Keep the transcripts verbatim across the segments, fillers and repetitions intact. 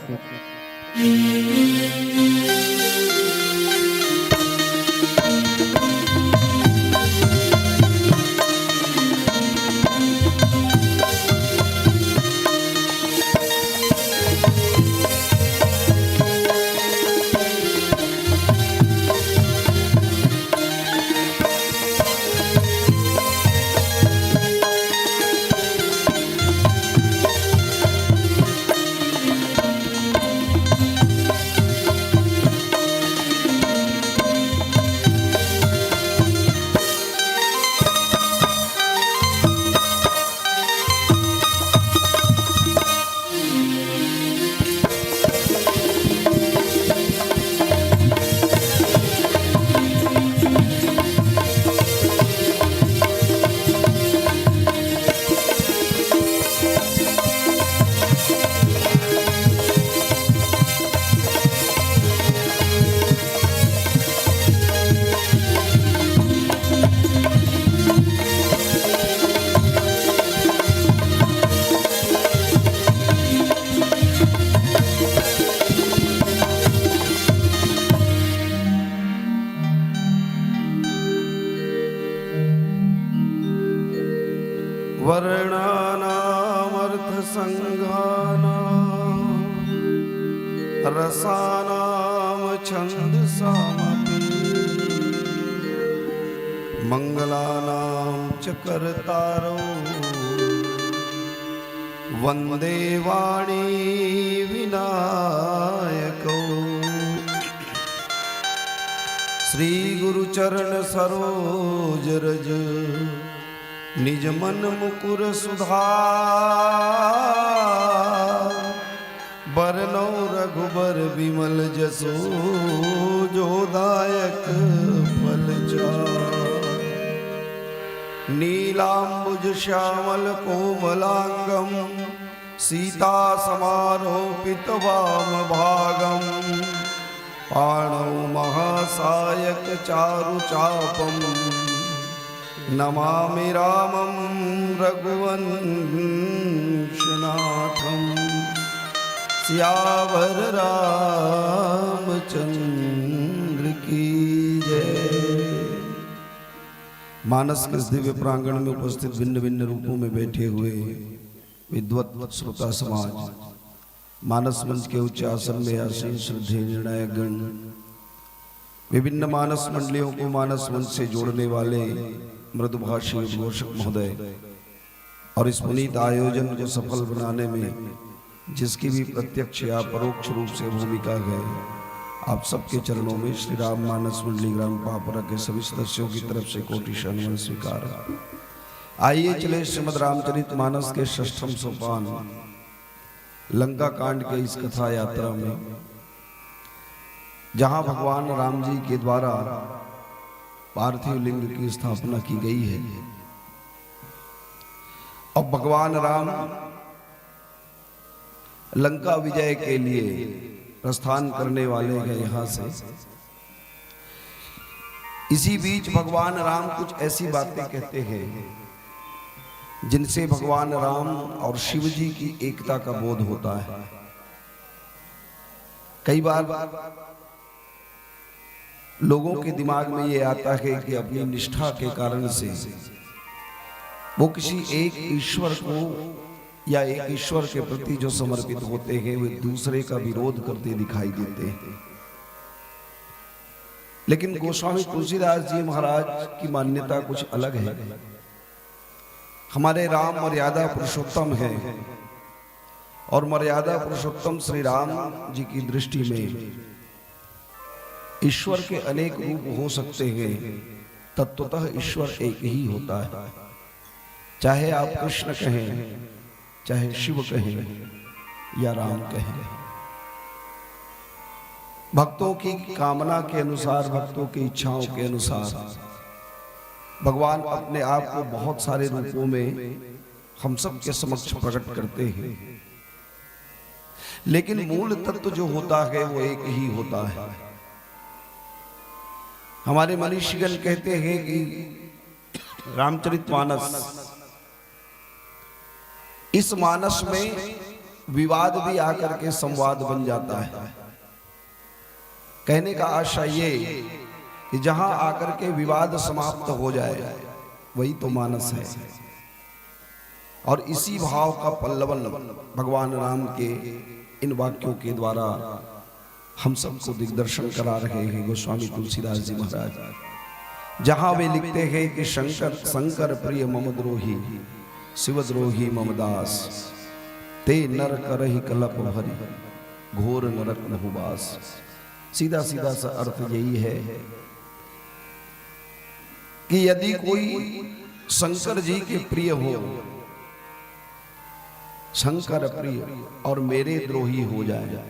वर्णानामर्थसङ्घानां रसानां छन्दसामपि। मङ्गलानां च कर्तारौ वन्दे वाणी विनायकौ। श्री गुरु चरण सरोज रज निज मन मुकुर सुधार। बरनौ रघुबर विमल जसु जो दायक फल चार। नीलांबुज श्यामल कोमलांगम सीता समारोपित वाम भागम। पाणौ महासायक चारु चापम नमामि रामं रघुवंशनाथं। सियावर रामचंद्र की जय। मानस के इस दिव्य प्रांगण में उपस्थित भिन्न भिन्न रूपों में बैठे हुए विद्वत श्रोता समाज, मानस मंच के उच्च आसन में आसीन श्रद्धेय निर्णायक गण, विभिन्न मानस मंडलियों को मानस मंच से जोड़ने वाले मृदुभाषी उद्घोषक महोदय और इस पुनीत आयोजन को सफल बनाने में जिसकी भी प्रत्यक्ष या परोक्ष रूप से भूमिका है, आप सबके चरणों में श्री राम मानस मंडली ग्राम पापरा के सभी सदस्यों की तरफ से कोटि शरण स्वीकार है। आइए चले श्रीमद् रामचरित मानस के षष्ठम सोपान लंका कांड के इस कथा यात्रा में, जहां भगवान राम जी के द्वारा पार्थिव लिंग की स्थापना की गई है। अब भगवान राम लंका विजय के लिए प्रस्थान करने वाले हैं यहां से। इसी बीच भगवान राम कुछ ऐसी बातें कहते हैं जिनसे भगवान राम और शिव जी की एकता का बोध होता है। कई बार लोगों के दिमाग में ये आता है कि अपनी निष्ठा के कारण से वो किसी एक ईश्वर को या एक ईश्वर के प्रति जो समर्पित होते हैं, वे दूसरे का विरोध करते दिखाई देते हैं। लेकिन गोस्वामी तुलसीदास जी महाराज की मान्यता कुछ अलग है। हमारे राम मर्यादा पुरुषोत्तम हैं और मर्यादा पुरुषोत्तम श्री राम जी की दृष्टि में ईश्वर के अनेक रूप हो सकते हैं, तत्वतः ईश्वर एक ही होता है। चाहे आप कृष्ण कहें, चाहे शिव कहें या राम कहें। भक्तों की कामना के अनुसार, भक्तों की इच्छाओं के अनुसार भगवान अपने आप को बहुत सारे रूपों में हम सबके समक्ष प्रकट करते हैं, लेकिन मूल तत्व जो होता है वो एक ही होता है। हमारे मनीषीगण कहते हैं कि रामचरितमानस, इस मानस में विवाद भी आकर के संवाद बन जाता है। कहने का आशय ये कि जहां आकर के विवाद समाप्त हो जाए, वही तो मानस है। और इसी भाव का पल्लवन भगवान राम के इन वाक्यों के द्वारा हम सबको दिग्दर्शन करा रहे हैं गोस्वामी तुलसीदास जी महाराज। जहां वे लिखते हैं कि शंकर, शंकर प्रिय मम द्रोही, शिव द्रोही मम दास, ते नर करहि कलप भरि, घोर नरक महुबास। सीधा सीधा सा अर्थ यही है कि यदि कोई शंकर जी के प्रिय हो, शंकर प्रिय, और मेरे द्रोही हो जाए,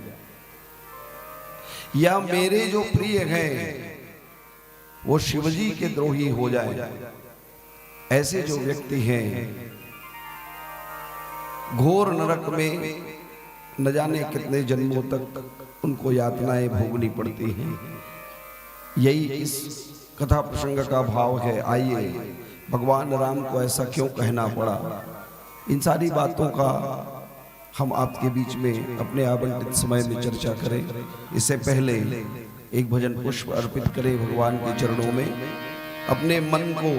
या मेरे जो प्रिय हैं वो शिवजी के द्रोही हो जाए, ऐसे जो व्यक्ति हैं, घोर नरक में न जाने कितने जन्मों तक उनको यातनाएं भोगनी पड़ती हैं। यही इस कथा प्रसंग का भाव है। आइए, भगवान राम को ऐसा क्यों कहना पड़ा, इन सारी बातों का हम आपके बीच में अपने आवंटित समय में चर्चा करें। इससे पहले एक भजन पुष्प अर्पित करें भगवान के चरणों में। अपने मन को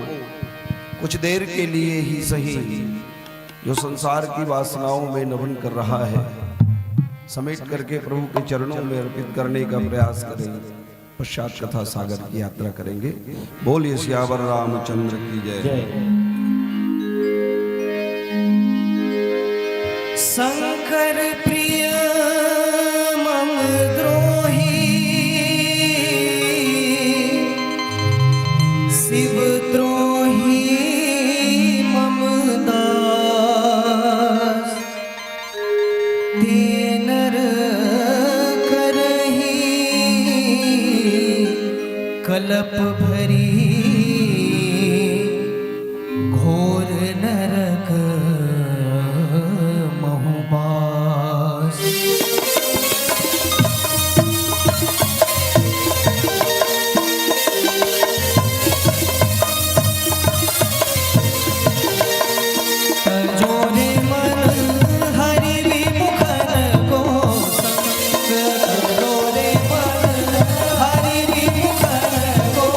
कुछ देर के लिए ही सही, जो संसार की वासनाओं में नमन कर रहा है, समेट करके प्रभु के चरणों में अर्पित करने का प्रयास करें। पश्चात कथा सागर की यात्रा करेंगे। बोलिए सियावर रामचंद्र की जय। जय। शंकर प्रिय मम द्रोही, शिव द्रोही मम दास। ते नर करही कलप भरी, घोर नरक महुबास। तजोरे मन हरि विमुखन को संग, तजोरे मन हरि विमुखन को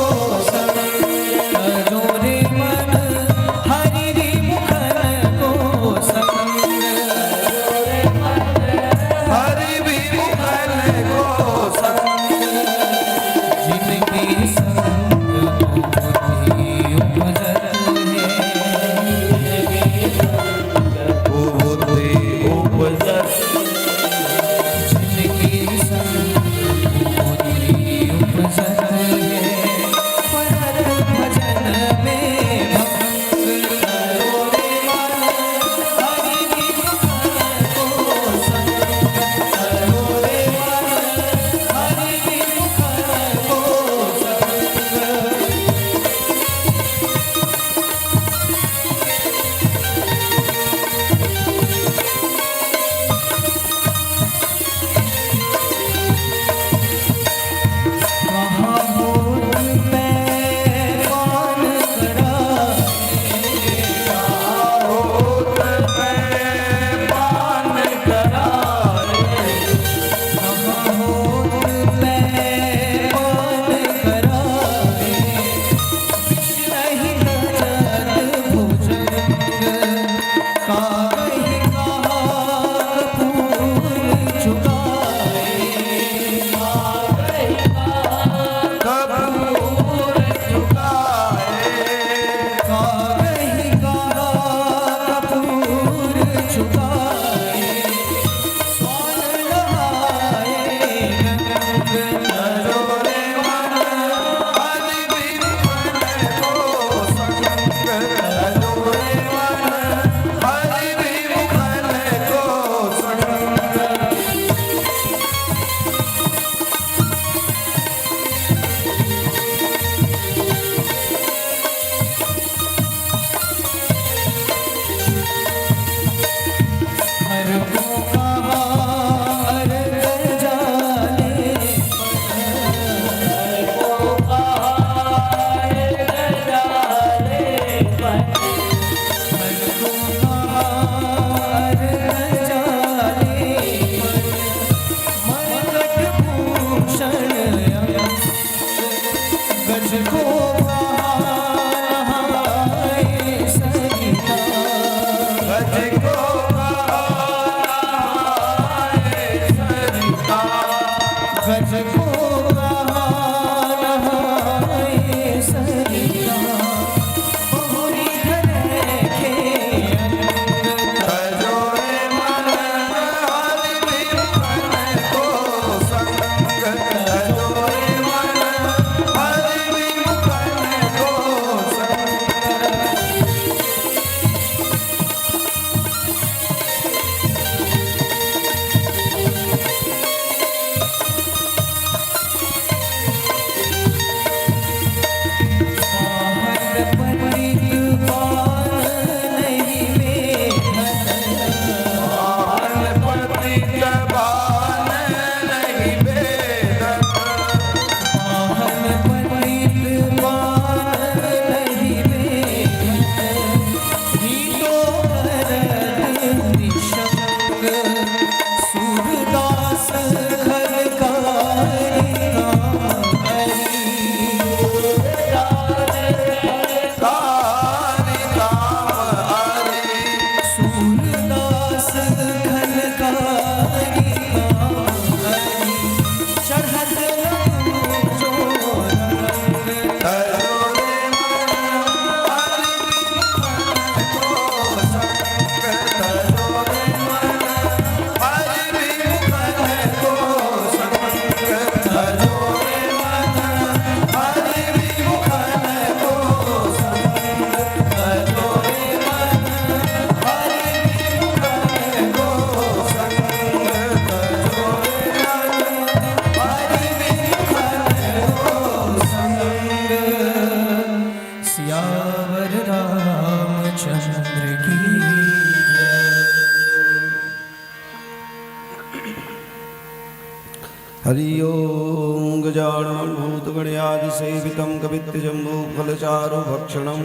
हरि ओम। गजाननं भूतगणयादिसेवितं कपित्थजम्बूफलचारुभक्षणं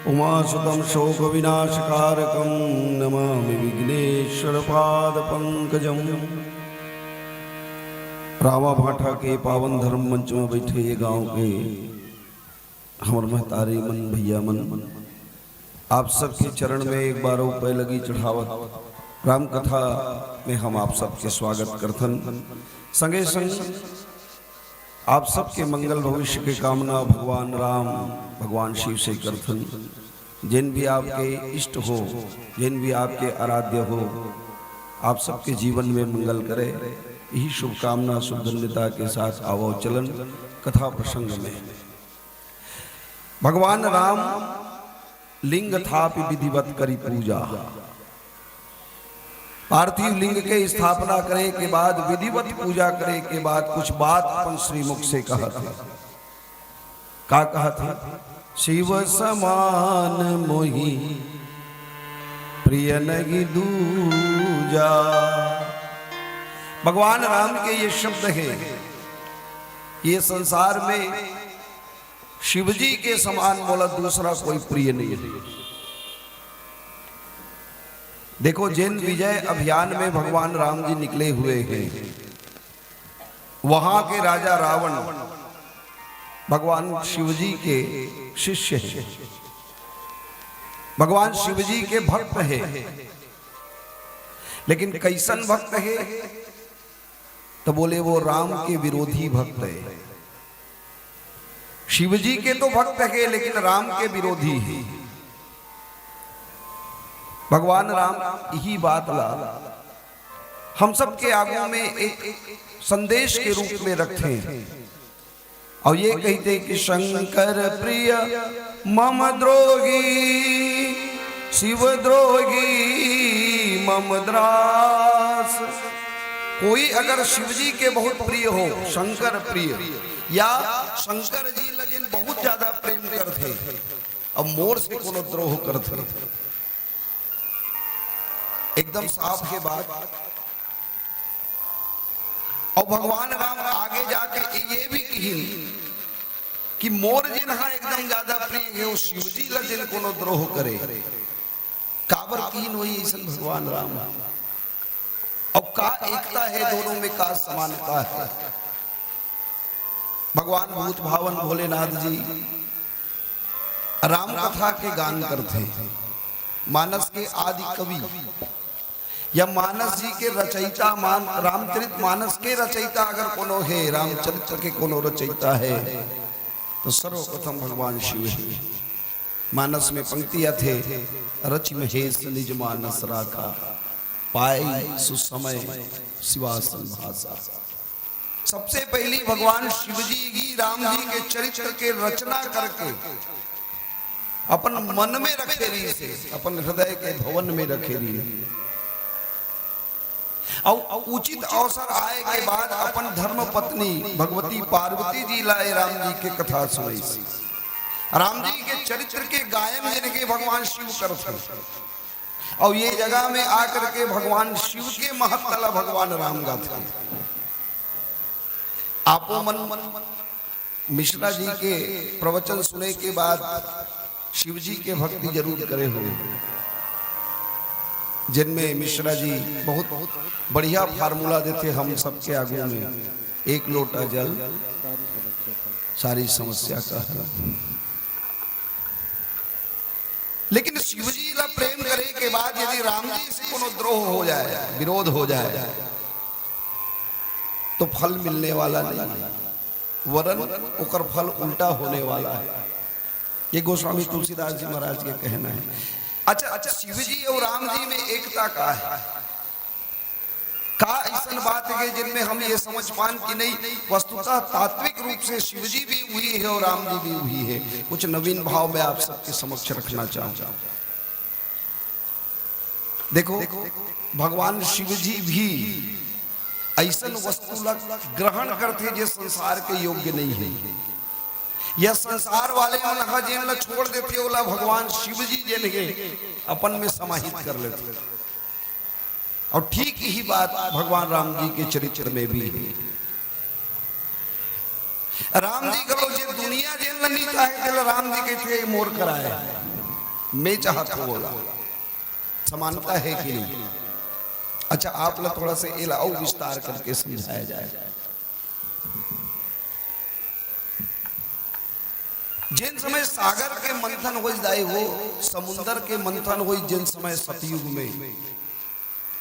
उमासुतं शोकविनाशकारकं नमामि विघ्नेश्वर पाद पंकजम। रामा भाटा के पावन धर्म मंच में बैठे ये गांव के हमर महतारी मन, भैया मन, आप सबके चरण में एक बार पैलगी चढ़ावत राम कथा में हम आप सबके स्वागत करथन। संगे संग आप सबके मंगल भविष्य के कामना भगवान राम, भगवान शिव से करथन। जिन भी आपके इष्ट हो, जिन भी आपके आराध्य हो, आप सबके जीवन में मंगल करे, यही शुभकामना शुभधन्यता के साथ आवो चलन कथा प्रसंग में। भगवान राम लिंग थापि विधिवत करी पूजा। पार्थिव लिंग के स्थापना करे के बाद, विधिवत पूजा करे के बाद कुछ बात अपन श्रीमुख से कहत हे। का कहत हे? शिव समान मोहि प्रिय नहीं दूजा। भगवान राम के ये शब्द हे, ये संसार में शिव जी के समान मोला दूसरा कोई प्रिय नहीं है। देखो, जिन विजय अभियान में भगवान राम जी निकले हुए हैं, वहां के राजा रावण भगवान शिव जी के शिष्य हैं, भगवान शिव जी के भक्त हैं। लेकिन कैसन भक्त है? तो बोले, वो राम के विरोधी भक्त है। शिव जी के तो भक्त है, लेकिन राम के विरोधी है। भगवान राम यही बात ला हम सबके आगू में एक संदेश के रूप में रखथे। और ये कहते कि शंकर प्रिय मम द्रोही, शिव द्रोही मम द्रास। कोई अगर शिव जी के बहुत प्रिय हो, शंकर प्रिय, या शंकर जी ल जिन बहुत ज्यादा प्रेम करथे, अब मोर से कोनो द्रोह करथे, एकदम साफ के बात। और भगवान राम आगे जाके ये भी कहिन कि मोर जिन हा एकदम ज्यादा प्रिय हे, वो शिव जी ला जिन कोनो द्रोह करे, काबर कहिन होही अइसन भगवान राम? और का एकता है दोनों में, का समानता है? भगवान भूत भावन भोलेनाथ जी राम कथा के गान करथे। मानस के आदि कवि या मानस जी के रचयिता, मान, रामचरित मानस के रचयिता अगर कोनो हे, रामचरित्र के कोनो रचयिता हे, तो सर्वप्रथम भगवान शिव हे। मानस में पंक्ति आथे, "रचि महेश निज मानस राखा, पाई सुसमय शिवासन भासा।" सबसे पहली भगवान शिव जी ही राम जी के चरित्र के रचना करके अपन मन में रखे रहिसे, अपन हृदय के भवन में रखे रहिसे। और उचित अवसर आए के बाद अपन धर्म पत्नी भगवती पार्वती जी ला ए राम जी के कथा सुनइस। राम जी के चरित्र के गायन जिनके भगवान शिव करथे। और ये जगह में आकर के भगवान शिव के महत्ता ला भगवान राम गाथे। आपो मन मिश्रा जी के प्रवचन सुने के बाद शिव जी के भक्ति जरूर करे हो, जिनमें मिश्रा जी बहुत बढ़िया फार्मूला देथे हम सबके आगू में, "एक लोटा जल सारी समस्या का हल।" लेकिन शिव जी ला प्रेम करे के बाद यदि राम जी से कोनो द्रोह हो जाए, विरोध हो जाए, तो फल मिलने वाला नहीं है, वरन ओकर फल उल्टा होने वाला है। ये गोस्वामी तुलसीदास जी महाराज के कहना है। अच्छा, अच्छा, शिव जी और राम जी में एकता का है? का अइसन बात हे जिनमें हम ये समझ पान कि नहीं, वस्तुतः तात्विक रूप से शिव जी भी उही हे और राम जी भी उही हे। कुछ नवीन भाव में आप सबके समक्ष रखना चाहूं। देखो, भगवान शिव जी भी अइसन वस्तु ला ग्रहण करथे जे संसार के योग्य नहीं हे। या संसार वाले मन ह जेन ला छोड़ देथे, ओला भगवान शिव जी जेन हे अपन में समाहित कर लेथे। और ठीक यही बात भगवान राम जी के चरित्र में भी है। राम जी घलो जे दुनिया जेन ल नी चाहे, तेला राम जी कहिथे, "ये मोर करा हे, मैं चाहत हों ओला।" समानता हे कि नहीं? अच्छा, आप ला थोड़ा सा एला अउ विस्तार करके समझाया जाए। जेन समय सागर के मंथन होइस दाई हो, समुंदर के मंथन होइस जेन समय सतयुग में,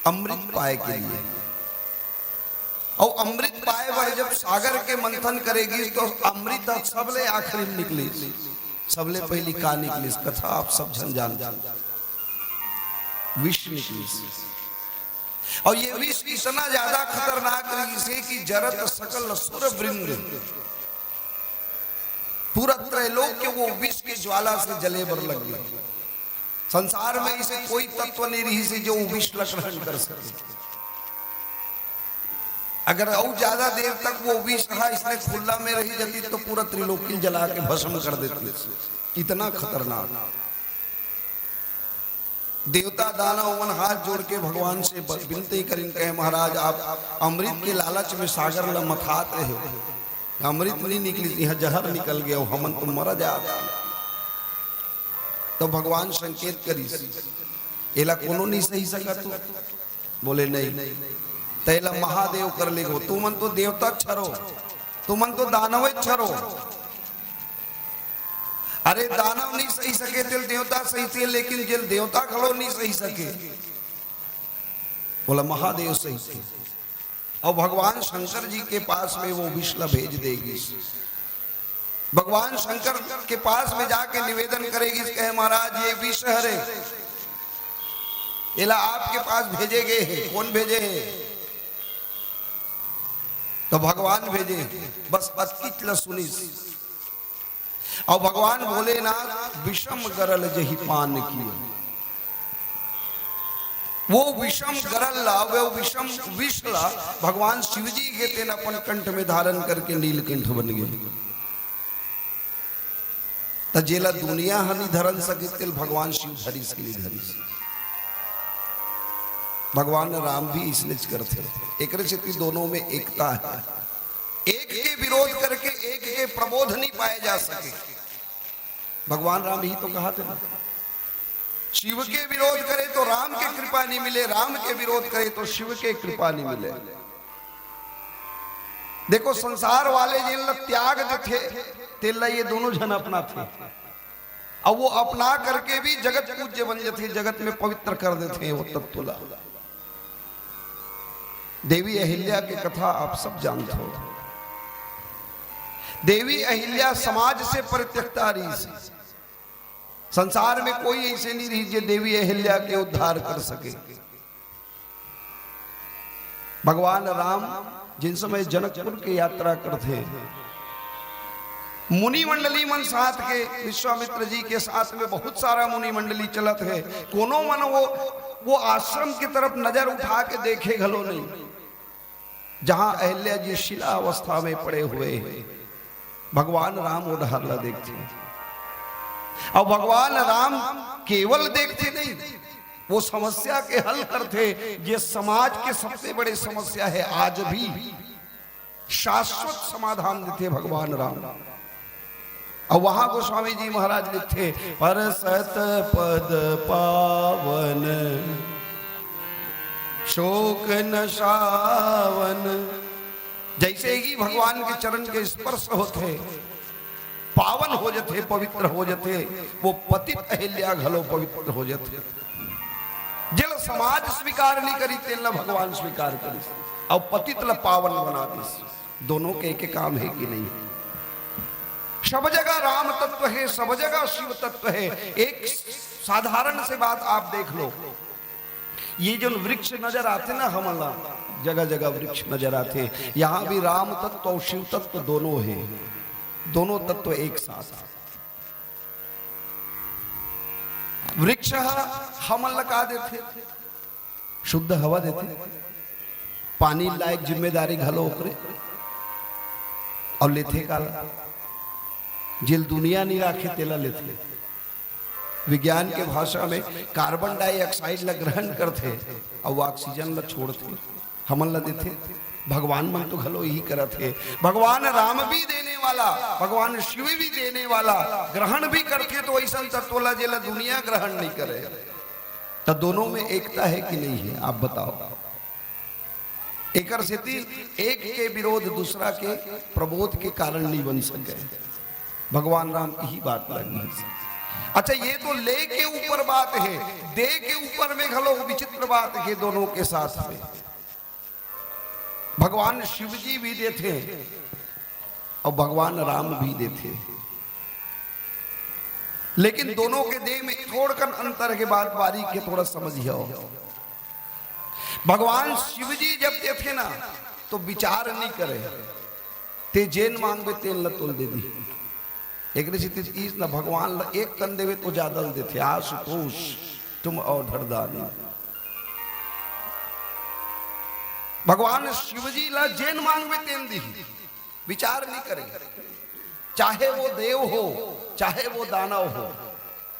अमृत पाए के लिए। अउ अमृत पाए बर जब सागर के मंथन करे गिस, तो अमृत ह सबले आखिरी में निकलिस। सबले पहिली का निकलिस, कथा आप सब झन जानथव, विष निकलिस। अउ ये विष इतना ज्यादा खतरनाक रहिस हे कि जरत सकल असुर वृंद, पूरा त्रैलोक्य वो विष के ज्वाला से जले बर लग गे। संसार में अइसे कोई तत्व नहीं रहिस हे जो वो विष ला ग्रहण कर सके। अगर अउ ज्यादा देर तक वो विष ह अइसने खुल्ला में रहि जातिस, तो पूरा त्रिलोकी ल जला के भस्म कर देतिस। इतना खतरनाक। देवता दानव मन हाथ जोड़ के भगवान से ब-, विनती करिन, कहे, "महाराज, आप अमृत के लालच में सागर ल मथात रहे हो, अमृत नहीं निकलिस, इहाँ जहर निकल गे, हमन तो मर जात।" तो भगवान संकेत करिस, "एला कोनो नहीं सही सकत हो?" बोले, "नहीं।" "त एला महादेव कर लेगो, तुमन तो देवता छरो, तुमन तो दानव छरो।" अरे, दानव नहीं सही सके, तेला देवता सहिथे, लेकिन जेला देवता घलो नहीं सही सके, ओला महादेव सहिथे। अउ भगवान शंकर जी के पास में वो विष ला भेज दे गिस। भगवान शंकर के पास में जाके निवेदन करे गिस, कहे, "महाराज, ये विष हरे, एला आपके पास भेजे गे हे।" "कोन भेजे हे?" "तो भगवान भेजे हे।" बस अतकिच ला सुनिस। अउ भगवान भोलेनाथ विषम गरल जहि पान कियो। वो विषम गरल ला, वो विषम विष ला भगवान शिव जी गे, तेन अपन कंठ में धारण करके नीलकंठ बन गे। त जेला दुनिया ह नी धरन सके, तेला भगवान शिव धरिस कि नी धरिस। भगवान राम भी अइसनेच करथे। एकरे सेती दोनों में एकता हे। एक के विरोध करके एक के प्रबोध नहीं पाए जा सके। भगवान राम ही तो कहाथे ना, "शिव के विरोध करे तो राम के कृपा नहीं मिले, राम के विरोध करे तो शिव के कृपा नहीं मिले।" देखो, संसार वाले जेन ला त्याग देथे, तेन ला ये दोनों झन अपनाथे। अउ वो अपना करके भी जगत पूज्य बन जथे, जगत में पवित्र कर देथे वो तत्व ला। देवी अहिल्या के कथा आप सब जानत हो। देवी अहिल्या समाज से परित्यक्ता रहिस। संसार में कोई अइसे नहीं रहिस जे देवी अहिल्या के उद्धार कर सके। भगवान राम जिन समय जनकपुर के यात्रा करथे, मुनि मंडली मन साथ के, विश्वामित्र जी के साथ में बहुत सारा मुनि मंडली चलत हे। कोनो मन वो, वो आश्रम की तरफ नजर उठा के देखे घलो नहीं, जहां अहिल्या जी शिला अवस्था में पड़े हुए हैं। भगवान राम वो डहर ला देखथे। अउ भगवान राम केवल देखथे नहीं, वो समस्या के हल करथे, जे समाज के सबसे बड़े समस्या हे, आज भी शाश्वत समाधान देथे भगवान राम। अउ वहां गोस्वामी जी महाराज लिखथे, "परसत पद पावन शोक नशावन।" जैसे ही भगवान के चरण के स्पर्श होथे, पावन हो जथे, पवित्र हो जथे, वो पतित अहिल्या घलो पवित्र हो जथे। जेला समाज स्वीकार नहीं करी, तेला भगवान स्वीकार करिस, अउ पतित ला पावन बना दिस। दोनों के एक काम हे कि नहीं? सब जगह राम तत्व हे, सब जगह शिव तत्व हे। एक साधारण से बात आप देख लो, ये जो वृक्ष नजर आथे ना हमन ला, जगह जगह वृक्ष नजर आथे, यहाँ भी राम तत्व अउ शिव तत्व दोनों हे, दोनों तत्व एक साथ। वृक्ष ह हमन ला का देथे? शुद्ध हवा देथे, पानी लायक जिम्मेदारी घलो ओकरे, अउ लेथे काला? जेला दुनिया नी राखे तेला लेथे। विज्ञान के भाषा में कार्बन डाइऑक्साइड ला ग्रहण करथे अउ ऑक्सीजन ला छोड़थे, हमन ला देथे। भगवान मन तो घलो यही करत हे। भगवान राम भी देने वाला, भगवान शिव भी देने वाला, ग्रहण भी करथे तो अइसन तत्व ला, जेला दुनिया ग्रहण नहीं करे। त दोनों में एकता है कि नहीं है, आप बताओ। एकर सेती एक के विरोध दूसरा के प्रबोध के कारण नहीं बन सके। भगवान राम यही बात लगी। अच्छा, ये तो ले के ऊपर बात है, दे के ऊपर में घलो विचित्र बात है दोनों के साथ में। भगवान शिव जी भी देथे और भगवान राम भी देथे, लेकिन दोनों के दे में थोड़कन अंतर के बात बारीक के थोड़ा समझियो। भगवान शिव जी जब देथे ना, तो विचार नहीं करे, ते जेन मांगबे तेन ल तोल दे दी। एकरे सेती तीस न भगवान ल एक कन देवे तो ज्यादा ल देथे। आशुतोष, तुम अवधर दानी। भगवान शिव जी ल जेन मांगबे तेन दी, विचार नहीं करे, चाहे वो देव हो, चाहे वो दानव हो।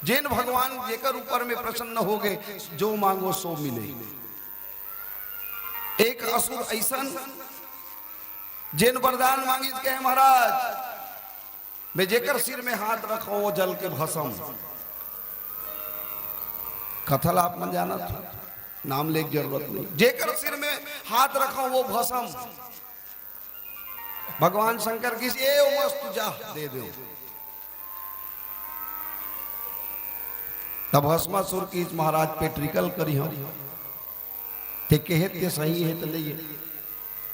जेन भगवान जेकर ऊपर में प्रसन्न हो गए, जो मांगो सो मिले। एक असुर अइसन, जेन वरदान मांगिस, कहे, महाराज, मैं जेकर सिर में हाथ रखो, वो जल के भस्म। कथा ला आप मन जानत हो, नाम लेके जरूरत नहीं। जेकर सिर में हाथ रखो, वो भस्म। भगवान शंकर किस, "ए, ओ मस्त, जा, दे दे।" तब भस्मासुर किस, "महाराज, पेट्रिकल करी हम, ते कहे ते सही है, तो नहीं है,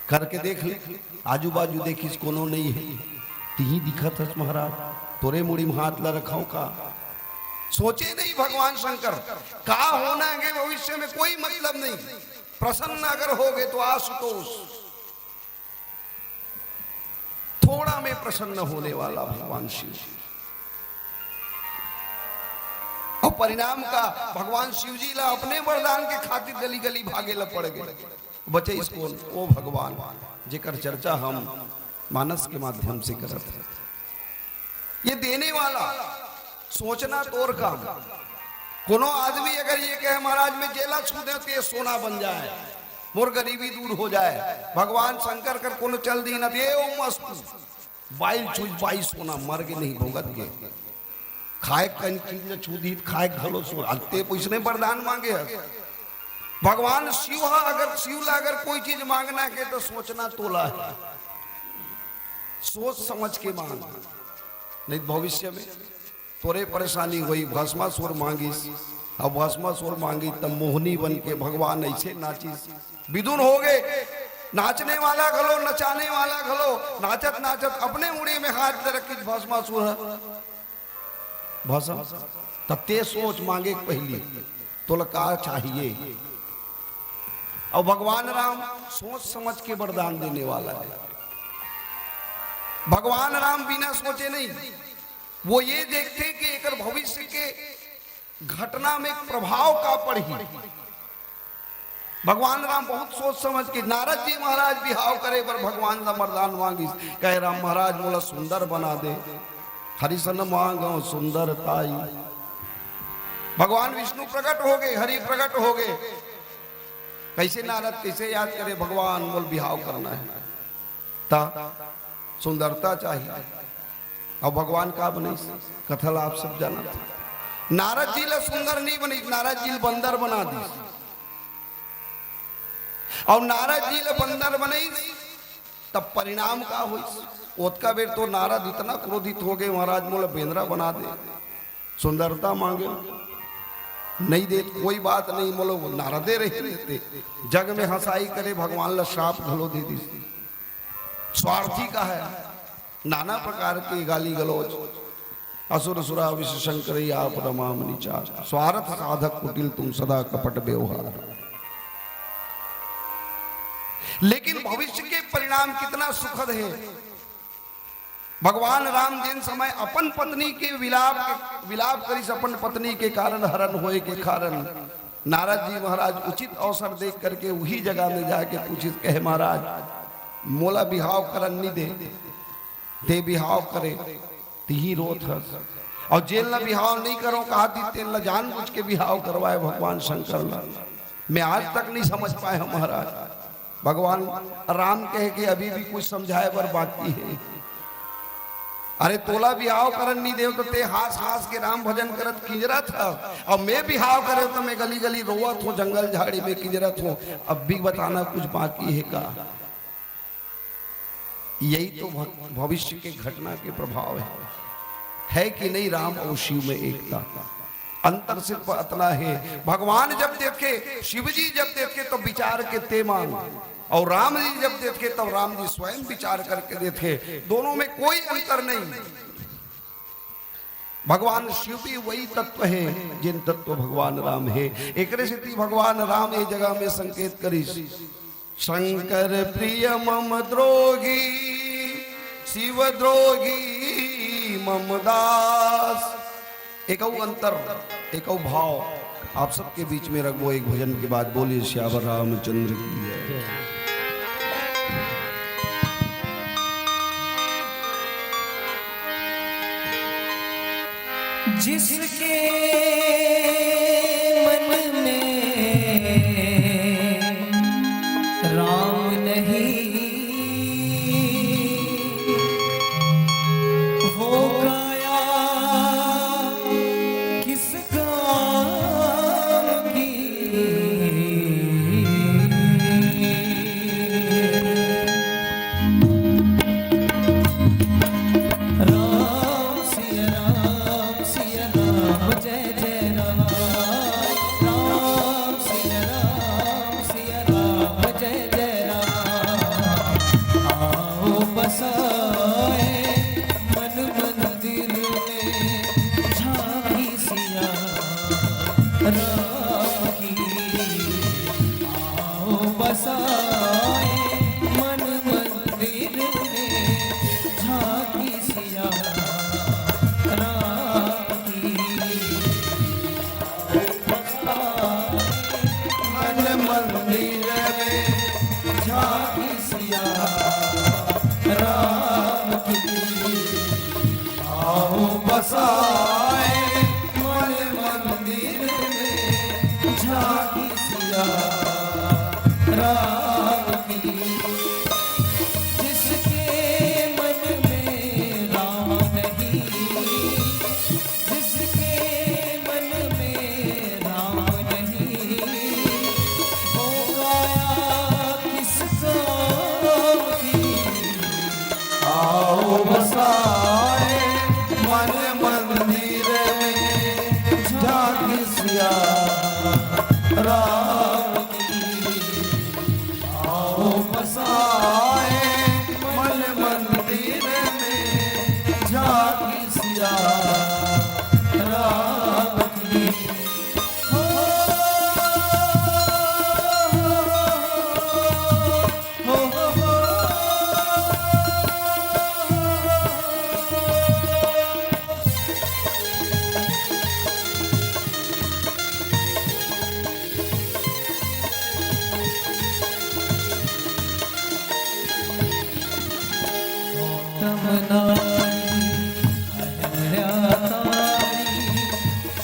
करके देख ले।" आजू बाजू देखिस, कोनो नहीं है। "तिही दिखत हस महाराज, तोरे मुड़ी में हाथ ला रखाओ का?" सोचे नहीं भगवान शंकर, का होना है भविष्य में, कोई मतलब नहीं। प्रसन्न अगर हो गए तो आशुतोष, थोड़ा में प्रसन्न होने वाला भगवान शिव। और परिणाम का, भगवान शिव जी ला अपने वरदान के खातिर गली गली भागे ला पड़ गए। बचे इसको, ओ भगवान, जेकर चर्चा हम मानस के माध्यम से करत हैं। ये देने वाला, सोचना तोर काम। कोनो आदमी अगर ये कहे, "महाराज, मैं जेला छू दे, ते सोना बन जाए, मोर गरीबी दूर हो जाए।" भगवान शंकर कर कोनो चल दी ना, "देव मस्तु, बाइल छुई, बाइल सोना, मर के नहीं भोगत के।" खाए कन चीज ल छू दी, खाए घलो सोना, अते पैसे नहीं वरदान मांगे है। भगवान शिव हा, अगर शिव ला अगर कोई चीज मांगना है तो सोचना तोला है, सोच समझ के मांग, नहीं तो भविष्य में तोरे परेशानी होई। भस्मासुर मांगिस, अब भस्मासुर मांगिस, तब मोहनी बन के भगवान ऐसे नाचिस, विदुन हो गए। नाचने वाला घलो, नचाने वाला घलो, नाचत नाचत अपने उड़ी में हाथ ले रखिस भस्मासुर ह। भस्म, तब ते सोच मांगे के पहली, तोला का चाहिए? और भगवान राम सोच समझ के वरदान देने वाला है। भगवान राम बिना सोचे नहीं, वो ये देखते कि एकर भविष्य के घटना में प्रभाव का पड़ही। भगवान राम बहुत सोच समझ के, नारद जी महाराज बिहाव करे बर भगवान ला वरदान मांगिस, कहे, "राम महाराज, मोला सुंदर बना दे, हरिसन मांगो सुंदरताई।" भगवान विष्णु प्रकट हो गए, हरि प्रकट हो गए। कैसे नारद, कैसे याद करे, "भगवान, मोला बिहाव करना है।" ता सुंदरता चाहिए। अब भगवान का बनइस, कथा ला आप सब जानत। नारद जी ला सुंदर नहीं बनइस, नारद जी ला बंदर बना दिस। और नारद जी ला बंदर बनइस, तब परिणाम का होइस? ओतका बेर तो नारद इतना क्रोधित हो गए, "महाराज, मोला बेंदरा बना दे।" सुंदरता मांगे, नहीं दे, कोई बात नहीं, मोलो नारदे रहे देते, जग में हंसाई करे, भगवान ला श्राप घलो दे दी। स्वार्थी का है, नाना प्रकार के गाली गलौज, असुर सुरा विष शंकर आप रमा निचार, स्वार्थ साधक कुटिल तुम सदा कपट व्यवहार। लेकिन भविष्य के परिणाम कितना सुखद है। भगवान राम जिन समय अपन पत्नी के विलाप, विलाप करिस, अपन पत्नी के कारण हरण होए के कारण नारद जी महाराज उचित अवसर देख करके वही जगह में जाके पूछिस, कहे, "महाराज, मोला बिहाव करन नहीं दे, ते बिहाव करे, तिही रोत हस।" और जेन ला बिहाव नहीं करो कहा दी, तेन ला जानबूझ के बिहाव करवाए भगवान शंकर ला। मैं आज तक नहीं समझ पाए हूं महाराज। भगवान राम कहे कि अभी भी कुछ समझाए बर बाकी है। अरे तोला बिहाव करन नहीं देव तो ते हास हास के राम भजन करत किंजरत हस, अउ मैं बिहाव करे तो मैं गली गली रोवत हों, जंगल झाड़ी में किंजरत हों। अब भी बताना कुछ बाकी हे का? यही तो भ-, भविष्य के घटना के प्रभाव हे, हे कि नहीं? राम अउ शिव में एकता, अंतर सिर्फ अतना हे। भगवान जब देथे, शिव जी जब देथे तो विचार के ते मांग, अउ राम जी जब देथे तब राम जी स्वयं विचार करके देथे। दोनों में कोई अंतर नहीं। भगवान शिव भी वही तत्व हे, जेन तत्व भगवान राम हे। एकरे सेती भगवान राम ए जगह में संकेत करिस, शंकर प्रिय मम द्रोही, शिव द्रोही मम दास। एकउ अंतर, एकउ भाव आप सबके बीच में रखबो एक भजन के बाद। बोलिए सियावर रामचंद्र की जय। जिसके मन में राम नहीं, वो काया किस काम की? राम सिया राम सिया राम जय जय राम। राम सिया राम सिया राम जय जय राम। आओ बसाए मन मंदिर में झांकी सिया राम की। आओ बसाए मन मंदिर में झांकी सिया राम की। मन मंदिर में झांकी सिया राम की। आओ बसाए मन मंदिर में झांकी सिया राम की। जिसके मन में राम नहीं, जिसके मन में राम नहीं, वो काया किस काम की? आओ बसाए मन मंदिर में झांकी सिया राम की। आओ बसाए मन मंदिर में झांकी सिया राम की। हो, हो, हो, हो। गौतम नारी अहल्या तारी,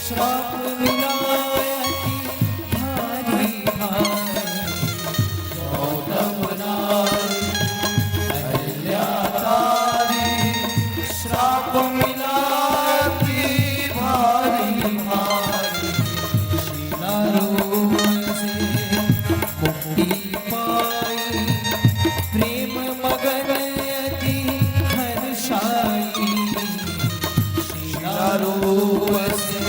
श्राप मिला अति भारी भारी। गौतम नारी अहल्या तारी, श्राप मिला अति भारी भारी। शीला रूप से मुक्ति पाई, प्रेम मगन अति हर्षाई। शीला रूप से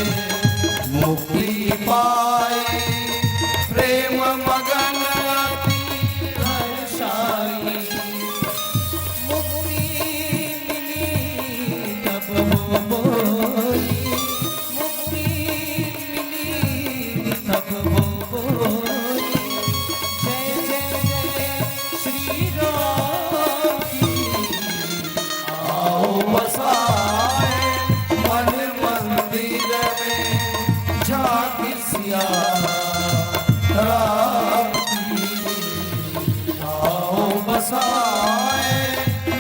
मुक्ति पाई, प्रेम मगन अति हर्षाई। मुक्ति मिली तब वो बोली, मुक्ति मिली तब वो बोली, जय जय जय श्री राम की। आओ बसाए मन मंदिर में झांकी सिया राम की। आओ बसाए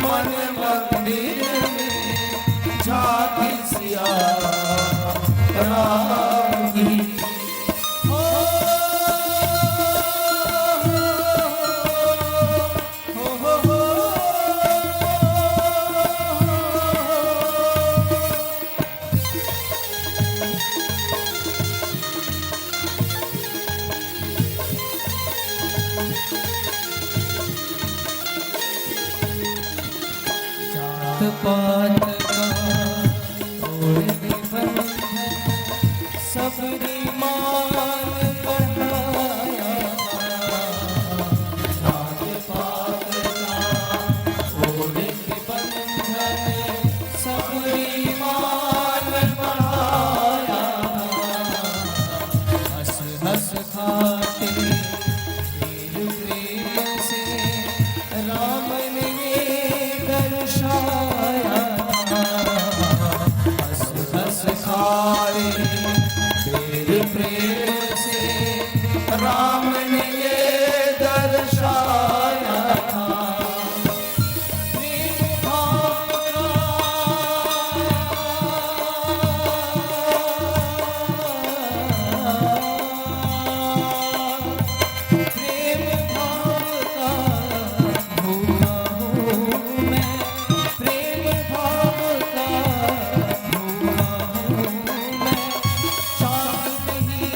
मन मंदिर में झांकी सिया राम की। हो, हो, हो, हो। पात का तोड़ के बंधन सबरी मान बढ़ाया। जात पात का तोड़ के बंधन सबरी मान बढ़ाया। हंस हंस खाते प्रेम से राम ने ये दर्शाया। हंस हंस खाए तेरे प्रेम से राम ने ये दर्शाया। प्रेम भाव का प्रेम भाव का धुआं हूँ मैं, प्रेम भाव का धुआं हूँ मैं, चांद नहीं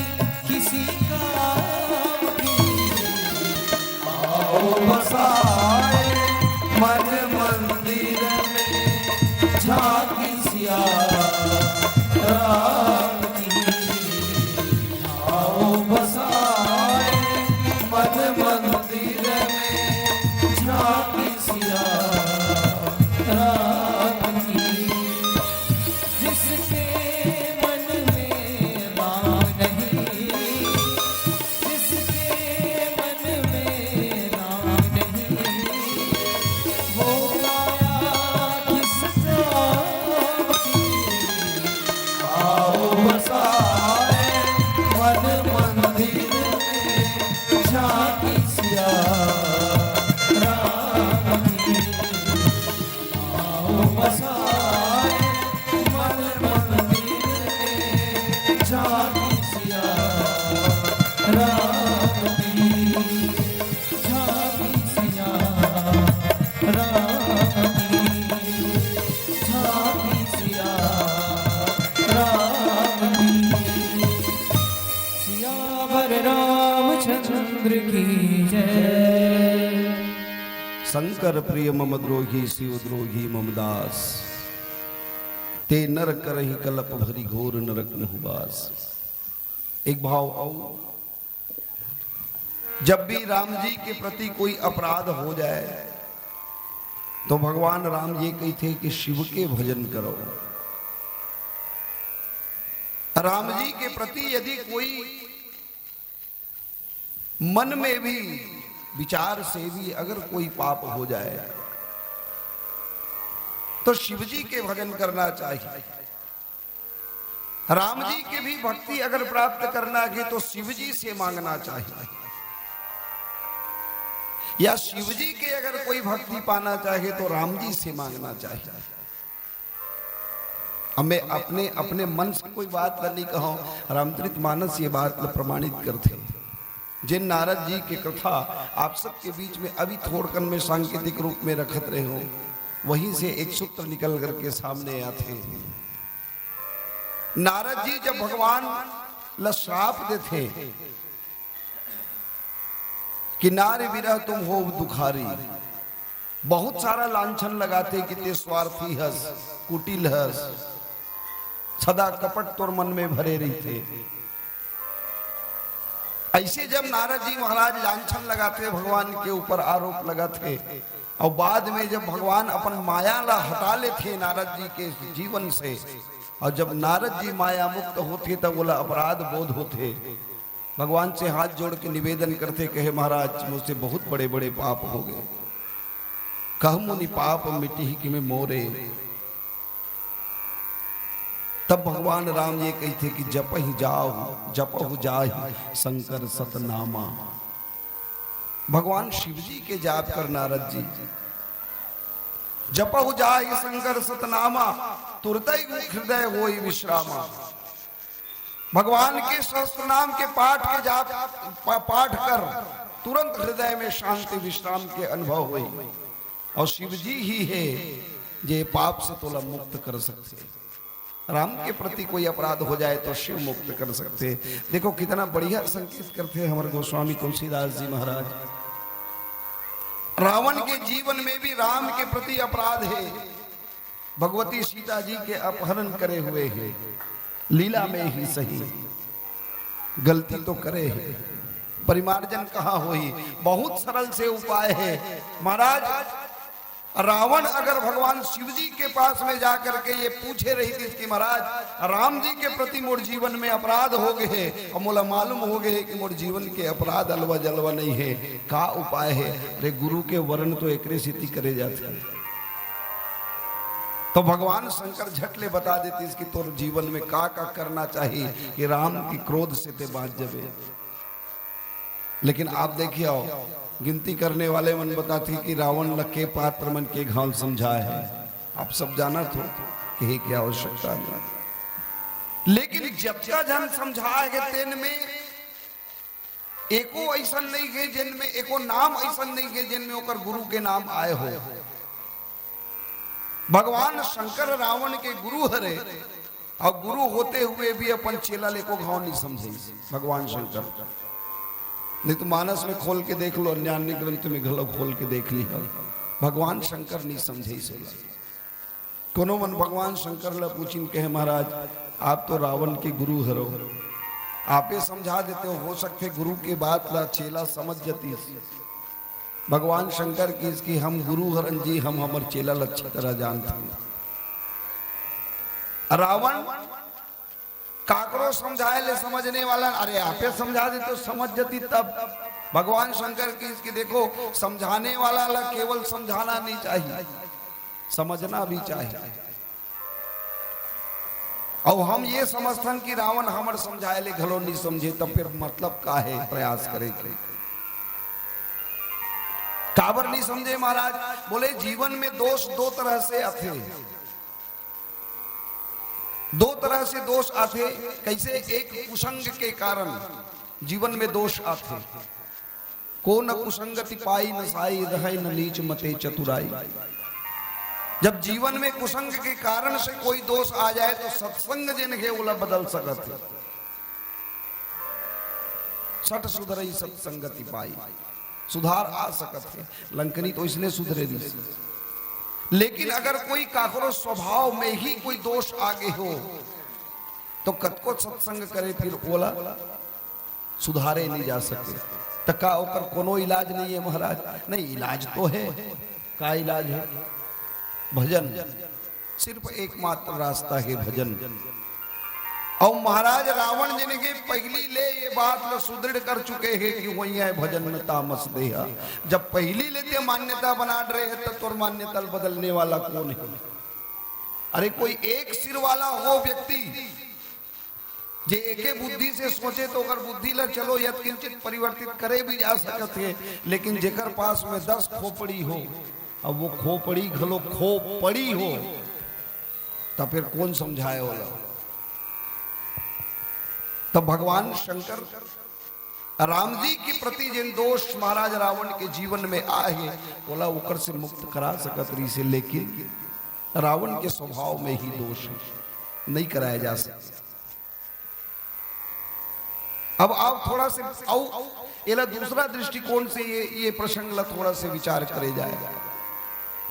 किसी काम की। आओ बसाए मन मंदिर में झांकी सिया राम की। आओ बसाए मन मंदिर में झांकी सिया राम की। जिसके मन में राम नहीं, जिसके मन में राम नहीं, वो माया किस काम की? आओ बसाए मन मंदिर में झांकी सिया राम की। आओ बसाए मन मंदिर में झांकी सिया राम की। झांकी सिया राम की। झांकी सिया राम की। सियावर रामचंद्र की जय। शंकर प्रिय मम द्रोही शिव द्रोही मम दास। ते नर करहि कलप भरि घोर नरक मुहु बास। एक भाव अउ, जब भी राम जी के प्रति कोई अपराध हो जाए तो भगवान राम ये कहिथे कि शिव के भजन करो। राम जी के प्रति यदि कोई मन में भी, विचार से भी अगर कोई पाप हो जाए तो शिव जी के भजन करना चाहिए। राम जी की भी भक्ति अगर प्राप्त करना है तो शिव जी से मांगना चाहिए, या शिव जी के अगर कोई भक्ति पाना चाहे तो राम जी से मांगना चाहिए। अब मैं अपने, अपने मन से कोई बात ला नहीं कहूँ, रामचरित मानस ये बात ला प्रमाणित करथे। जिन नारद जी के कथा आप सबके बीच में अभी थोड़कन में सांकेतिक रूप में रखत रहे हो, वहीं से एक सूत्र निकल करके सामने आथे। नारद जी जब भगवान ला श्राप देथे कि नारी विरह तुम हो दुखारी, बहुत सारा लांछन लगाथे कि ते स्वार्थी हस, कुटिल हस, सदा कपट तोर मन में भरे रहिथे। ऐसे जब नारद जी महाराज लांछन लगाथे, भगवान के ऊपर आरोप लगाथे, और बाद में जब भगवान अपन माया ला हटा लेथे नारद जी के जीवन से, और जब नारद जी माया मुक्त होथे तब ओला अपराध बोध होथे। भगवान से हाथ जोड़ के निवेदन करथे, कहे, महाराज, मुझसे बहुत बड़े बड़े पाप हो गए, कहु मुनि पाप मिटही किम मोरे। तब भगवान राम ये कहिथे कि जपहि जाहु, जपहु जाहि शंकर सतनामा। भगवान शिव जी के जाप कर नारद जी, जपहु जाहि शंकर सतनामा, तुरतै हृदय होई विश्रामा। भगवान के सहस्त्र नाम के पाठ के जाप, पा-, पाठ कर, तुरंत हृदय में शांति विश्राम के अनुभव होई। और शिव जी ही है जे पाप से तोला मुक्त कर सकथे। राम के प्रति कोई अपराध हो जाए तो शिव मुक्त कर सकथे। देखो कितना बढ़िया संकेत करथे हमर गोस्वामी तुलसीदास जी महाराज। रावण के जीवन में भी राम के प्रति अपराध है। भगवती सीता जी के अपहरण करे हुए हे, लीला में ही सही, गलती तो करे हे, परिमार्जन कहाँ होही? बहुत सरल से उपाय हे महाराज। रावण अगर भगवान शिव जी के पास में जा करके ये पूछे रहितिस कि महाराज, राम जी के प्रति मोर जीवन में अपराध हो गए हे और मोला मालूम हो गए हे कि मोर जीवन के अपराध अलवा जलवा नहीं हे, का उपाय हे? अरे गुरु के वरण तो एकरे सेती करे जाथे। तो भगवान शंकर झट ले बता देतिस कि तोर जीवन में का का करना चाहिए कि राम की क्रोध से ते बांच जबे। लेकिन आप देखिए, आओ, गिनती करने वाले मन बताथे कि रावण ल के पात्र मन के घाव समझाए हे। आप सब जानत हो, कहे के आवश्यकता नहीं। लेकिन जतका झन समझाए हे, तेन में एको अइसन नहीं हे, जिन में एको नाम अइसन नहीं हे, जिन में ओकर गुरु के नाम आए हो। भगवान शंकर रावण के गुरु हरे, और गुरु होते हुए भी अपन चेला ल एको घाव नहीं समझे भगवान शंकर। नहीं तो मानस में खोल के देख लो, अन्यान्य ग्रंथ में घलो खोल के देख लिहा, भगवान शंकर नहीं समझे सोला। कोनो मन भगवान शंकर ला पूछिन, कहे, महाराज, आप तो रावण के गुरु हरो, आपे समझा देते हो, हो सकथे गुरु के बात ला चेला समझ जतिस। भगवान शंकर कहिस कि हम गुरु हरन जी, हम हमर चेला ला अच्छी तरह जानथन। रावण काकरो समझाए ले समझने वाला, अरे, आपे समझा देते तो समझ जतिस। तब भगवान शंकर कहिस कि देखो, समझाने वाला ला केवल समझाना नहीं चाहिए, समझना भी चाहिए। अउ हम ये समझथन कि रावण हमर समझाए ले घलो नहीं समझे, तब फिर मतलब का हे प्रयास करे के? काबर नहीं समझे महाराज? बोले, जीवन में दोष दो तरह से आथे, दो तरह से दोष आथे। कैसे? एक कुसंग के कारण जीवन में दोष आथे। को न कुसंगति पाई नसाई, रहै न नीच मते चतुराई। जब जीवन में कुसंग के कारण से कोई दोष आ जाए तो सत्संग जेन हे ओला बदल सकत हे। सठ सुधरई सत्संगति पाई, सुधार आ सकत हे। लंकनी तो इसने सुधरे रहिस। लेकिन अगर कोई काकरो स्वभाव में ही कोई दोष आ गे हो, तो कतको सत्संग करे, फिर ओला सुधारे नहीं जा सके। त का ओकर कोनो इलाज नहीं हे महाराज? नहीं, इलाज तो हे। का इलाज हे? भजन। सिर्फ एकमात्र रास्ता हे भजन। अउ महाराज रावण जेन के पहिली ले ये बात ल सुदृढ़ कर चुके हे कि होइया भजन में तामस देहा। जब पहिली ले ते मान्यता बना रहे हे, त तोर मान्यता ल बदलने वाला कोन हे? अरे, कोई एक सिर वाला हो व्यक्ति, जे एके बुद्धि से सोचे, तो ओकर बुद्धि ला चलो यत्किंचित परिवर्तित करे भी जा सकत हे, लेकिन जेकर पास में दस खोपड़ी हो, अब वो खोपड़ी घलो खोपड़ी हो, त फिर कोन समझाए ओला? तब भगवान शंकर राम जी के प्रति जेन दोष महाराज रावण के जीवन में आए हे, ओला ओकर से मुक्त करा सकत रहिस हे, लेकिन रावण के स्वभाव में ही दोष हे, नहीं कराया जा सकता। अब आप थोड़ा से, अउ एला दूसरा दृष्टिकोण से ये, ये प्रसंग ला थोड़ा से विचार करे जाए,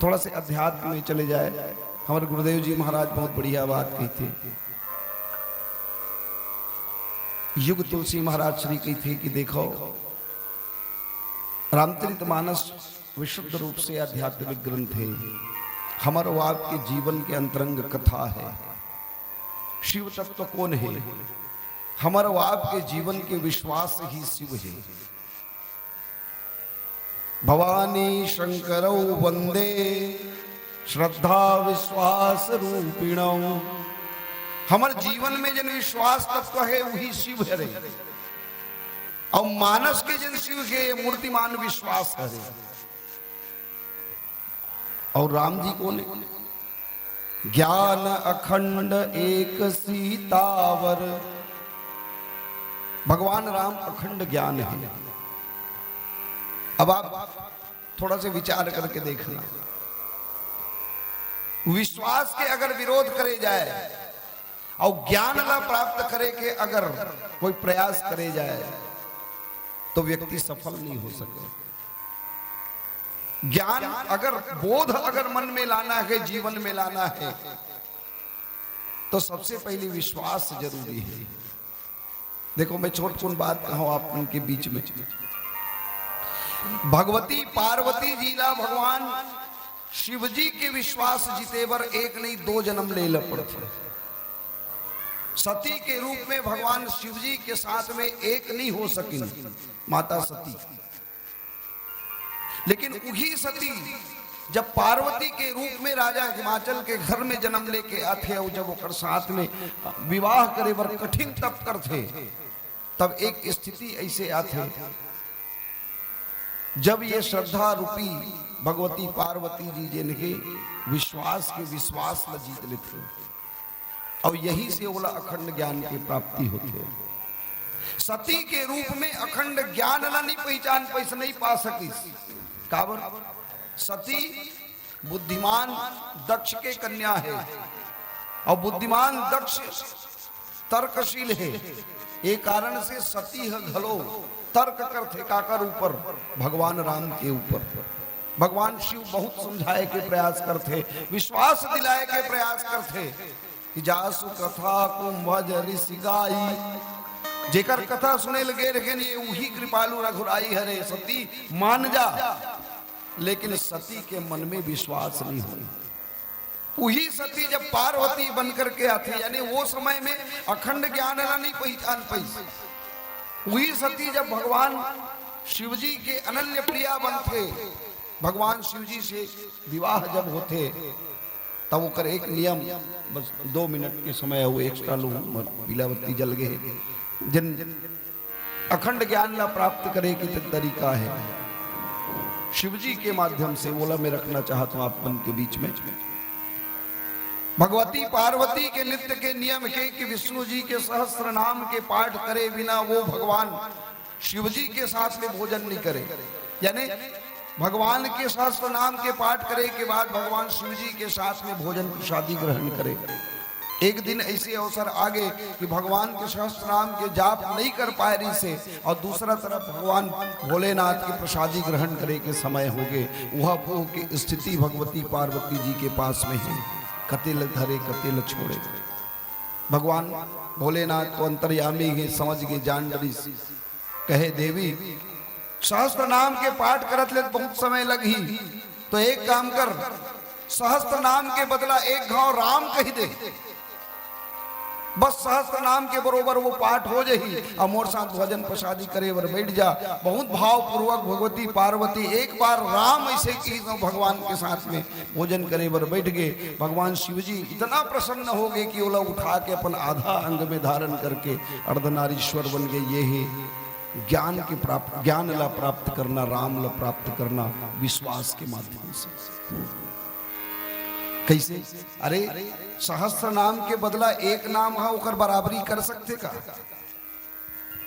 थोड़ा से अध्यात्म में चले जाए। हमारे गुरुदेव जी महाराज बहुत बढ़िया बात कहिथे। युग तुलसी महाराज श्री कहिथे कि देखो, रामचरित मानस विशुद्ध रूप से आध्यात्मिक ग्रंथ हे। हमर अउ आपके जीवन के अंतरंग कथा हे। शिव तत्व कोन हे? हमर अउ आपके जीवन के विश्वास ही शिव हे। भवानी शंकरौ वंदे श्रद्धा विश्वास रूपिणौ। हमर जीवन में जेन विश्वास तत्व हे, वही शिव हरे। अउ मानस के जेन शिव हे, मूर्तिमान विश्वास हरे। अउ राम जी कोन हे? ज्ञान अखंड एक सीतावर। भगवान राम अखंड ज्ञान हे। अब आप थोड़ा से विचार करके देखना, विश्वास के अगर विरोध करे जाए अउ ज्ञान ला प्राप्त करे के अगर कोई प्रयास करे जाए, तो व्यक्ति सफल नहीं हो सके। ज्ञान अगर, बोध अगर मन में लाना है, जीवन में लाना है, तो सबसे पहले विश्वास जरूरी है। देखो, मैं छोटकुन बात कहूं आप मन के बीच में। भगवती पार्वती जी ला भगवान शिव जी के विश्वास जीते बर एक नहीं, दो जन्म ले ल पड़थे। सती के रूप में भगवान शिव जी के साथ में एक नहीं हो सकिन माता सती। लेकिन उही सती जब पार्वती के रूप में राजा हिमाचल के घर में जन्म लेके आथे अउ जब ओकर साथ में विवाह करे बर कठिन तप करथे, तब एक स्थिति ऐसे आथे, जब ये श्रद्धा रूपी भगवती पार्वती जी जेन हे विश्वास के, विश्वास ल जीत लेथे, अउ यही से ओला अखंड ज्ञान के प्राप्ति होथे। सती के रूप में अखंड ज्ञान ला नहीं पहचान पाइस, नहीं पा सकिस। काबर? सती बुद्धिमान दक्ष के कन्या है, अउ बुद्धिमान दक्ष तर्कशील है। ये कारण से सती ह घलो तर्क करथे। काकर ऊपर? भगवान राम के ऊपर। भगवान शिव बहुत समझाए के प्रयास करथे, विश्वास दिलाए के प्रयास करथे कि जासु कथा कुंभज ऋषि गाई, जेकर कथा सुने ल गे रहेन, ये उही कृपालु रघुराई हरे, सती मान जा। लेकिन सती के मन में विश्वास नहीं होय। उही सती जब पार्वती बन करके आथे, यानी वो समय में अखंड ज्ञान ला नहीं पहचान पाइस, उही सती जब भगवान शिव जी के अनन्य प्रिया बनथे, भगवान शिव जी से विवाह जब होथे, तब ओकर एक नियम, बस दो मिनट के समय, वो एक्स्ट्रा लूँ, पीला बत्ती जल गए, जिन अखंड ज्ञान ला प्राप्त करे के त-, तरीका है शिव जी के माध्यम से, वोला मैं रखना चाहत हूँ आप मन के बीच में। भगवती पार्वती के नित्य के नियम हे कि विष्णु जी के सहस्त्र नाम के पाठ करे बिना वो भगवान शिव जी के साथ में भोजन नहीं करे, यानी भगवान के सहस्त्र नाम के पाठ करे के बाद भगवान शिव जी के साथ में भोजन प्रसादी ग्रहण करे। एक दिन ऐसे अवसर आ गए कि भगवान के सहस्त्र नाम के जाप नहीं कर पाए रहिसे, अउ दूसरा तरफ भगवान भोलेनाथ के प्रसादी ग्रहण करे के समय हो गए। वह वो के स्थिति भगवती पार्वती जी के पास में है, कते ल धरे, कते ल छोड़े। भगवान भोलेनाथ तो अंतर्यामी हे, समझ गए, जान डरिस। कहे, देवी, सहस्त्र नाम के पाठ करत ले बहुत समय लगही, तो एक काम कर, सहस्त्र नाम के बदला एक घाव राम कहि दे, बस सहस्त्र नाम के बरोबर वो पाठ हो जाही, अउ मोर साथ भोजन प्रसादी करे बर बैठ जा। बहुत भावपूर्वक भगवती पार्वती एक बार राम ऐसे कही तो भगवान के साथ में भोजन करे बर बैठ गए। भगवान शिव जी इतना प्रसन्न हो गए कि ओला उठा के अपन आधा अंग में धारण करके अर्धनारीश्वर बन गए। ये ही ज्ञान के प्राप्त, ज्ञान ला प्राप्त करना, राम ला प्राप्त करना विश्वास के माध्यम से। कैसे? अरे, सहस्त्र नाम के बदला एक नाम हा, ओकर बराबरी कर सकथे का?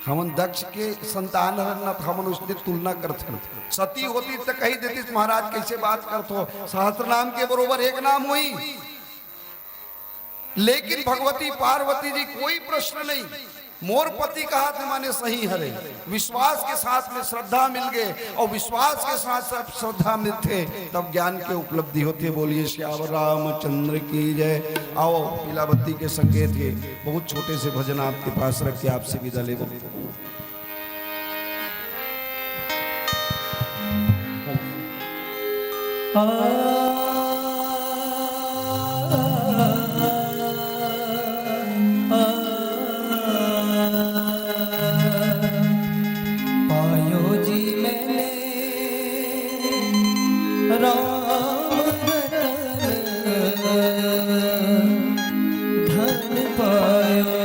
हमन दक्ष के संतान हरन ना, त हमन उसने तुलना करथन। सती होती त कही देतिस, महाराज कैसे बात करथो, सहस्त्र नाम के बरोबर एक नाम होही। लेकिन भगवती पार्वती जी कोई प्रश्न नहीं, मोर पति कहा थे माने सही हरे। विश्वास के साथ में श्रद्धा मिल गए, अउ विश्वास के साथ साथ श्रद्धा मिलथे तब ज्ञान के उपलब्धि होथे। बोलिए श्याम रामचंद्र की जय। आओ, पीलावती के संकेत हे, बहुत छोटे से भजन आपके पास रख के आपसे विदा लेबो। पायो जी मैंने राम रतन धन पायो।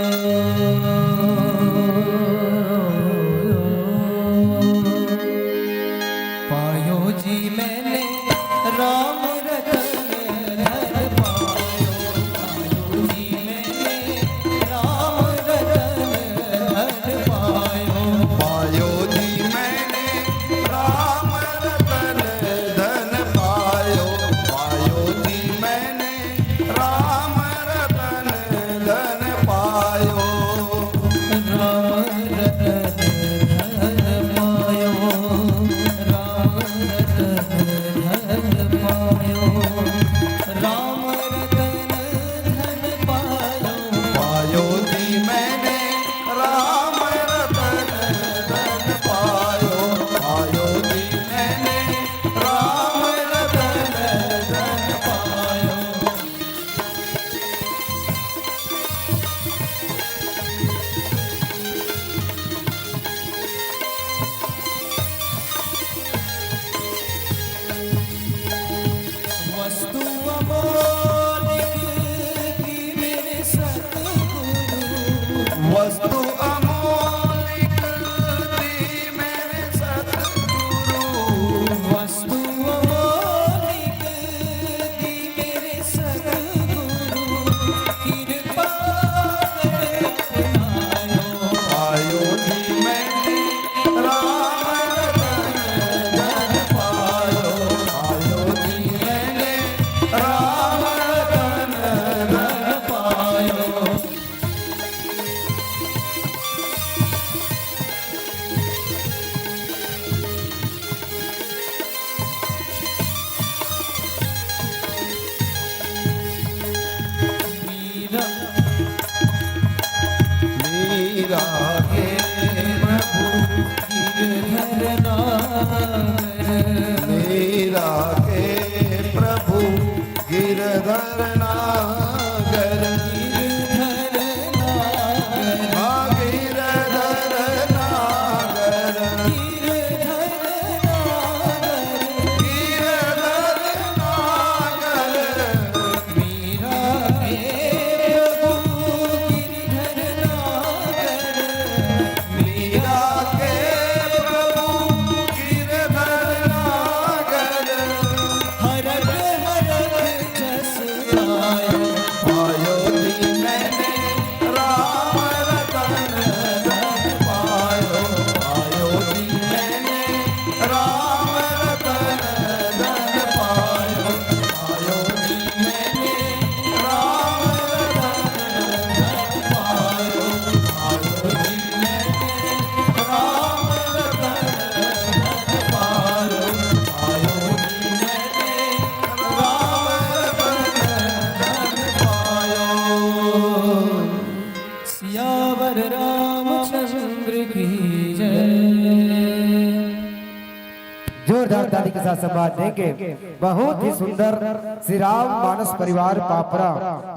पायो जी मैंने राम वस्तु अमोलिक दी मेरे सतगुरु, वस्तु अमोलिक दी मेरे सतगुरु, कृपा कर अपनायो। आयो जी मैंने राम रतन धन पायो, आयो जी मैंने राम रतन धन पायो। मीरा, मीरा के प्रभु गिरधर नागर। मीरा के प्रभु गिरधर नागर। गिरधर नागर। हाँ, गिरधर नागर। गिरधर नागर। गिरधर नागर। मीरा के प्रभु गिरधर नागर। मीरा के प्रभु गिरधर नागर। हरख हरख जस आयो। आयो जी मैंने राम रतन धन पायो। आयो जी मैंने राम रतन धन पायो। आयो जी मैंने राम रतन धन पायो। आयो जी मैंने राम रतन धन पायो। आयो जी मैंने राम रतन धन पायो। सियावर रामचंद्र की जय। जोरदार ताली के साथ सम्मान देंगे। बहुत ही सुंदर श्री राम मानस परिवार पापड़ा,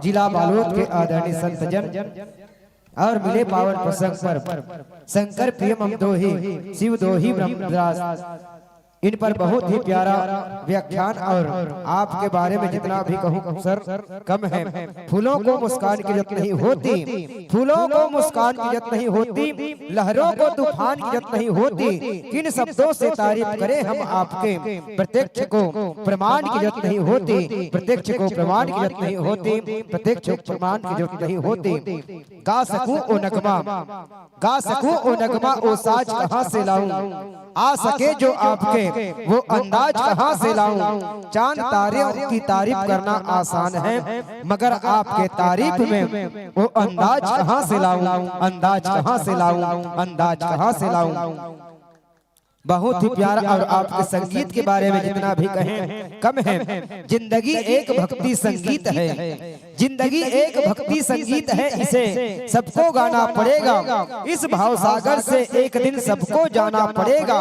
जिला बालोद के आदरणीय संत जन और मिले पावन प्रसंग पर शंकर प्रिय मम दोही, शिव दोही ब्रह्मदास, इन पर बहुत ही प्यारा व्याख्यान। और आपके बारे में जितना भी कहूँ सर, कम है। फूलों को मुस्कान की जरूरत नहीं होती, फूलों को मुस्कान की जरूरत नहीं होती, लहरों को तूफान की जरूरत नहीं होती। किन शब्दों से तारीफ करें हम आपके, प्रत्यक्ष को प्रमाण की जरूरत नहीं होती, प्रत्यक्ष को प्रमाण की जरूरत नहीं होती, प्रत्यक्ष को प्रमाण की जरूरत नहीं होती। गा सकूं ओ नगमा, गा सकूं ओ नगमा, ओ साज कहाँ से लाऊं? आ सके जो आपके, वो अंदाज कहाँ से लाऊं? चांद तारे की तारीफ करना आसान है, मगर आपके तारीफ में वो अंदाज कहाँ से लाऊं? अंदाज कहाँ से लाऊं? अंदाज कहाँ से लाऊं? बहुत ही प्यारा। और आपके संगीत के बारे में जितना भी कहें, कम है। जिंदगी एक भक्ति संगीत है, जिंदगी एक भक्ति संगीत है, इसे सबको गाना पड़ेगा। इस भाव सागर से एक दिन सबको जाना पड़ेगा।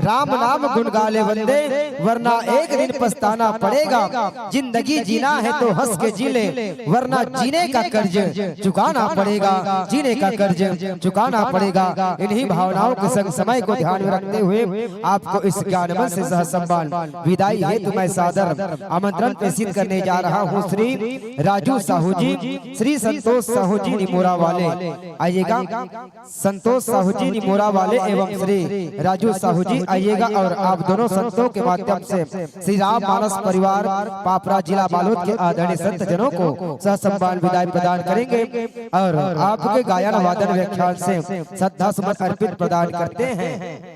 राम नाम गुण गा ले बंदे, वरना एक दिन पछताना पड़ेगा। जिंदगी जीना है तो हंस के जी ले, वरना जीने का कर्ज चुकाना पड़ेगा, जीने का कर्ज चुकाना पड़ेगा। इन्हीं भावनाओं के संग समय को ध्यान में रखते हुए आपको इस ज्ञान मंच से सह सम्मान विदाई हेतु मैं सादर आमंत्रण प्रेषित करने जा रहा हूँ श्री राजू साहू जी, श्री संतोष साहू जी निमोरा वाले। आइएगा, संतोष साहू जी निमोरा वाले एवं श्री राजू साहू जी आइएगा और आप दोनों संतों के माध्यम से श्री राम मानस परिवार पापरा जिला बालोद के आदरणीय संत जनों को सह सम्मान विदाई प्रदान करेंगे और आपके गायन वादन व्याख्यान से श्रद्धा सुमन अर्पित प्रदान करते हैं।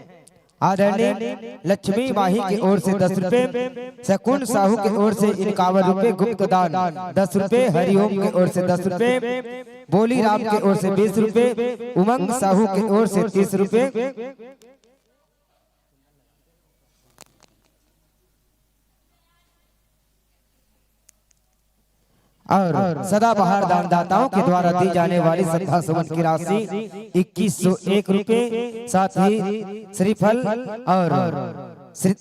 आदरणीय लक्ष्मी माही की ओर से दस रुपए, शकुन साहू की ओर से इक्यावन रुपए गुप्त दान, दस रुपए हरिओम की ओर से दस रुपए, बोली राम की ओर से बीस रुपए, उमंग साहू की ओर से तीस रुपए और सदाबहार दानदाताओं के द्वारा दी जाने वाली श्रद्धा सुमन की राशि इक्कीस सौ एक रुपए, साथ ही श्रीफल और श्री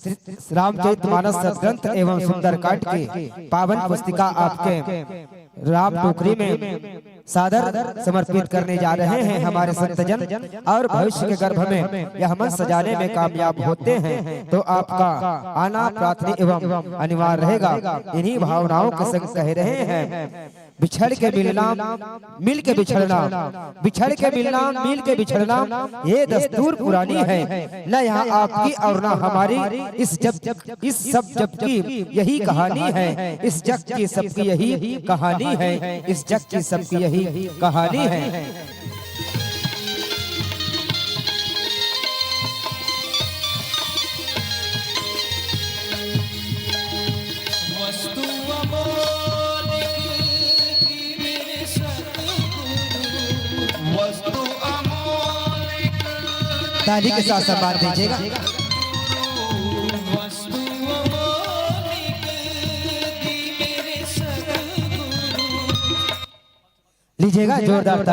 रामचरित मानस सदग्रंथ एवं सुंदरकांड की पावन पुस्तिका आपके राम टोकरी में सादर समर्पित करने जा रहे हैं हमारे संतजन, और भविष्य के गर्भ में यह मंच सजाने में कामयाब होते हैं तो आपका आना प्रार्थना एवं अनिवार्य रहेगा। इन्हीं भावनाओं के संग कह रहे हैं, बिछड़ के मिलना, मिल के बिछड़ना, बिछड़ के मिलना, मिल के बिछड़ना, ये दस्तूर पुरानी है। न यहाँ आपकी और न हमारी, इस जब इस सब जग की यही कहानी है, इस जग की सबकी यही कहानी है, इस जग की सबकी यही कहानी है। ताली के साथ सम्मान दीजिएगा। लीजिएगा जोरदार ताली।